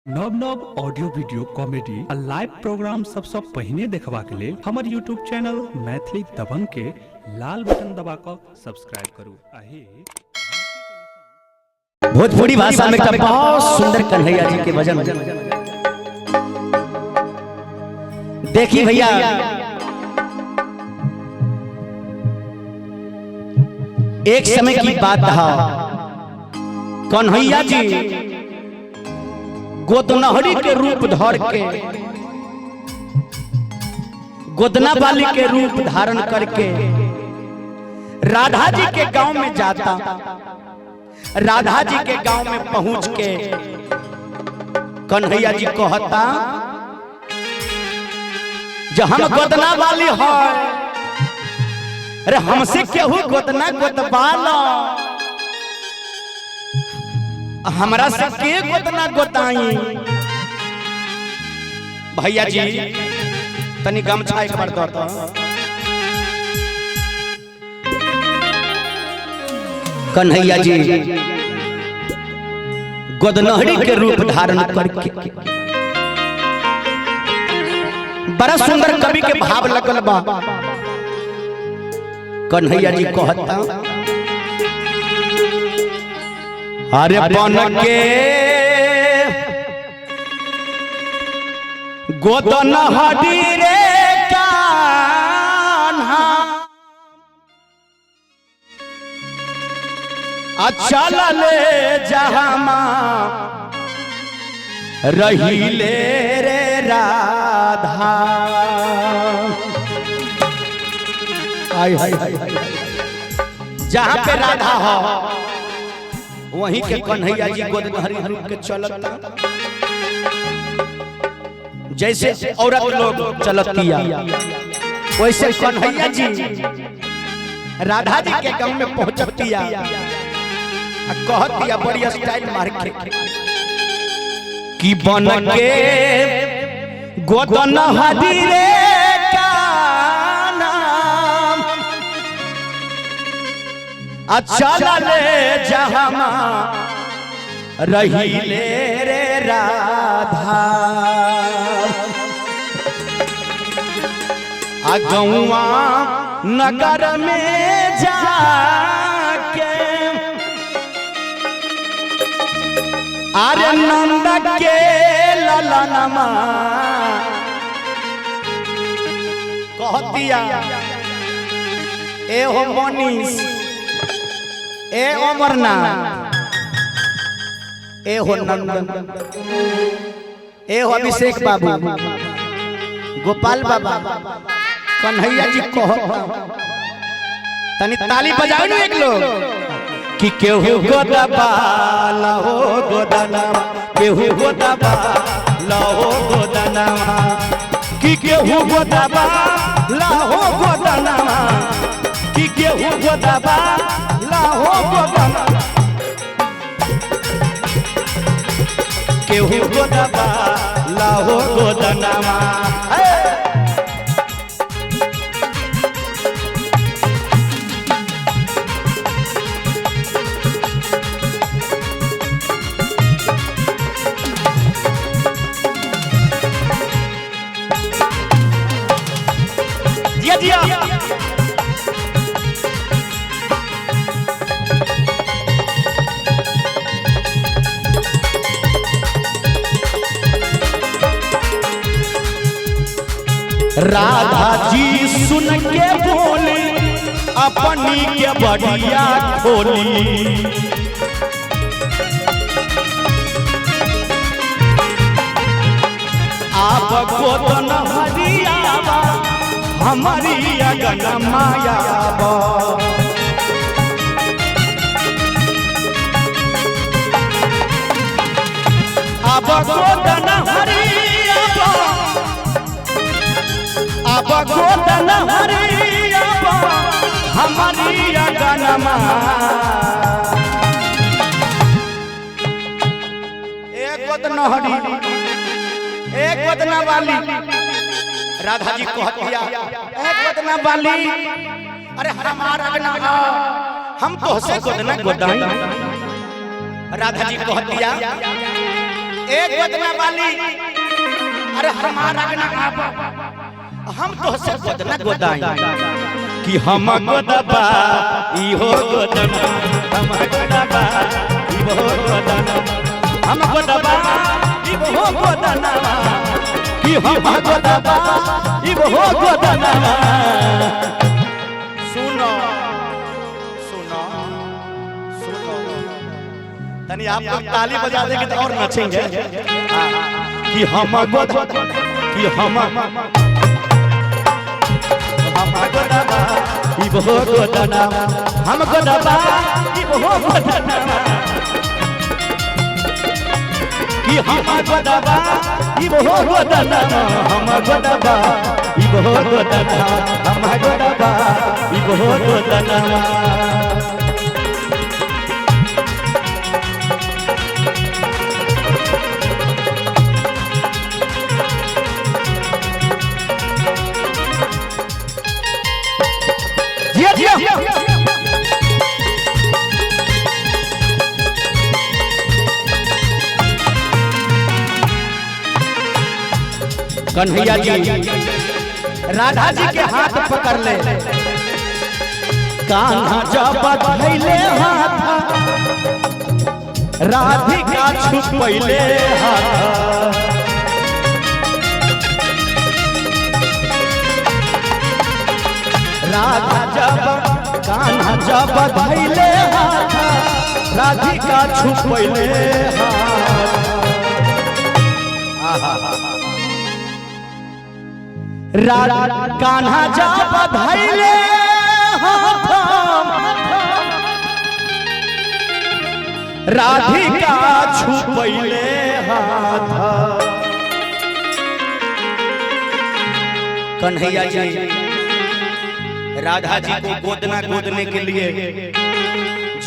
नव नव audio video comedy आ लाइव प्रोग्राम सबसँ पहिने देखबाक लेल हमर यूट्यूब चैनल मैथिली दबंग के लाल बटन दबा कऽ सब्सक्राइब करू आ हे भोजपुरी भाषा में एक बहुत सुंदर कन्हैया जी के भजन देखी भैया। एक समय की बात है, कन्हैया जी गोदनहरी के रूप धर के, गोदना वाली के रूप धारण करके राधा जी के गांव में जाता। राधा जी के गांव में पहुंच के कन्हैया जी कहता जो हम गोदना वाली है, अरे हमसे केहू गोदना गोदबाला, हमरा से के गोदना गोदाई। भैया जी तनी गमछा एक बार दो तो। कन्हैया जी गोदनहरी के रूप धारण करके बड़ा सुंदर कवि के भाव लगल बा। कन्हैया जी कहता अरे बन के गोदनहरी रे कान्हा, अच्छा ले जहामा रहीले रे राधा। हाय हाय हाय हाय, जहाँ पे राधा हो वहीं के कन्हैया जी गोदनहरी रूप के चलता, जैसे औरत लोग चलतिया वैसे कन्हैया जी राधा जी के गांव में पहुंचतिया आ कहतिया बड़ी स्टाइल मार के कि बन के गोदनहरी रे कान्हा, अच्छा ले जहामा रहीले रे राधा। आ गौआ नगर में जाके अरे नंद के ललनमा कहतिया ए हो मनीष, ए अमरनाथ, ए हो नंदन, ए हो अभिषेक बाबू, गोपाल बाबा। कन्हैया जी कहता तनी ताली बजाओ ना एक लोग कि केहू गोदबा लहो गोदनामा, केहू गोदबा लहो गोदनामा, कि केहू गोदबा लहो गोदनामा, कि केहू गोदबा लहो गोदनामा, केहू गोदबा लहो गोदनामा। जिया जिया राधा जी सुन के बोली अपनी के बढ़िया खोली। आप गोदन हरियावा हमारी अगन माया। अब गोदन हरियावा, अब गोदन हरियावा हमारी अगन माया। एक गोदन हरी, एक गोदना वाली। राधा जी कहतिया ए गोदना वाली, अरे हमारा अगना हम तो हसे गोदना गोदाई। राधा जी कहतिया एक गोदना वाली, अरे हमारा ना आबा, हम तो से गोदना गोदाई कि हम गोदबा इहो गोदना, हम गोदबा इहो गोदना, हम गोदबा इहो गोदना, कि हम गोदबा इहो गोदना। सुनो सुनो सुनो, तनी आप लोग ताली बजा देंगे तो और नाचेंगे। कि हम गोद, कि हम गोदबा इहो गोदना, हम गोदबा इहो गोदना, कि हम गोदबा इहो गोदना, हम गोदबा इहो गोदना, हम गोदबा इहो गोदना। कन्हैया जी राधा जी के हाथ पकड़ ले, कान्हा जब धैले हाथ, राधिका छुपैले हाथ। राधा जब कान्हा जब धैले हाथ, राधिका छुपैले हाथ। राधा कान्हा जब धैले हाथ, राधिका छुपैले हाथ। कन्हैया जी राधा जी को गोदना गोदने के लिए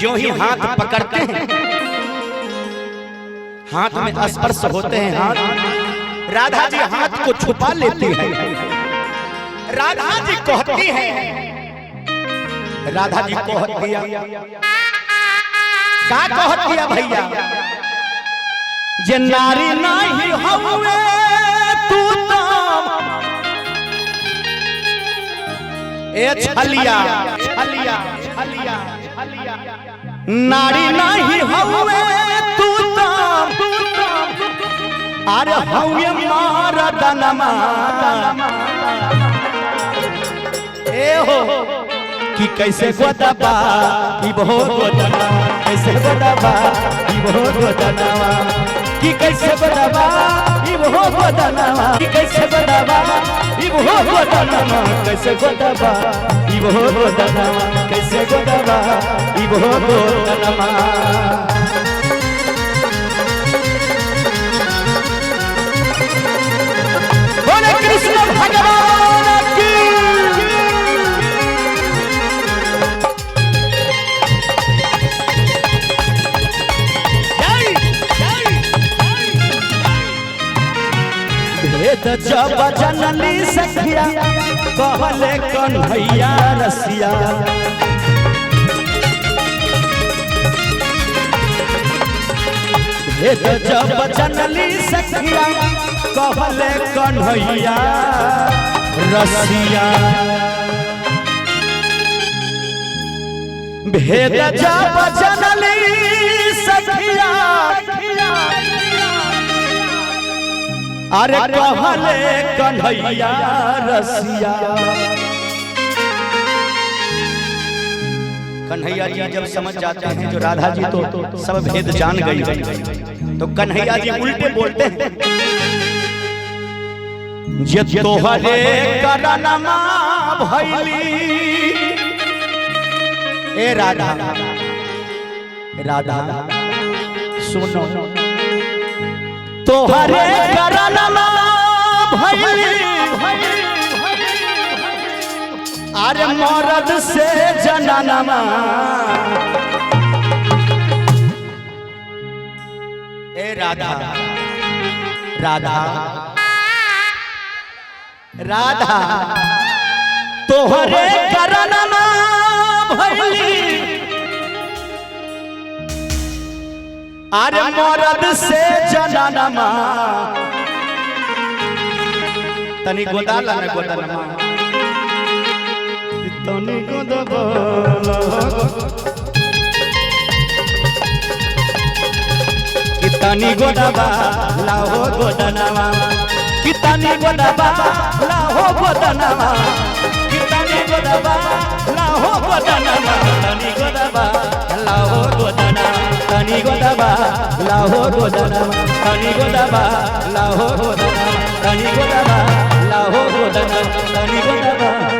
जो ही हाथ पकड़ते हैं, हाथ में स्पर्श होते हैं हाथ, राधा जी हाथ को छुपा लेती है। राधा जी कहती है, राधा जी कह दिया, का कह दिया भैया, जे नारी नहीं हवे तू तो ए छलिया छलिया छलिया, नारी नहीं हवे तू तो, अरे हवे मारदनमा। ए हो कि कैसे गोदबा इहो गोदना, कैसे गोदबा इहो गोदना, कि कैसे गोदबा इहो गोदना, कि कैसे गोदबा इहो गोदना, कैसे गोदबा इहो गोदना, कैसे गोदबा इहो गोदना। बोले कृष्ण भगवान की। भेद जब जनली सखिया, कहले कन्हैया रसिया। भेद जब जनली सखिया, कहले कन्हैया रसिया। भेद जब जनली सखिया, अरे कहले कन्हैया रसिया। कन्हैया जी जब समझ जाते हैं जो राधा जी तो सब भेद जान गई, तो कन्हैया जी उल्टे बोलते हैं, जे तोहरे करनमा भैली। ए राधा राधा सुनो, तोहरे करनमा भैली, अरे मरद से जनानमा। ए राधा राधा राधा तोहरे करनमा भैली, अरे मरद से जनानमा तनी गोदाला न गोदनमा, तनी गोदबाला, कि तनी गोदबा लाहो गोदनवा, कि तनी गोदबा लाहो गोदनवा, कि तनी गोदबा लाहो गोदनवा, तनी गोदबा लाहो गोदनवा, तनी गोदबा लाहो गोदनवा, तनी गोदबा लाहो गोदनवा, तनी गोदबा लाहो गोदनवा, तनी गोदबा।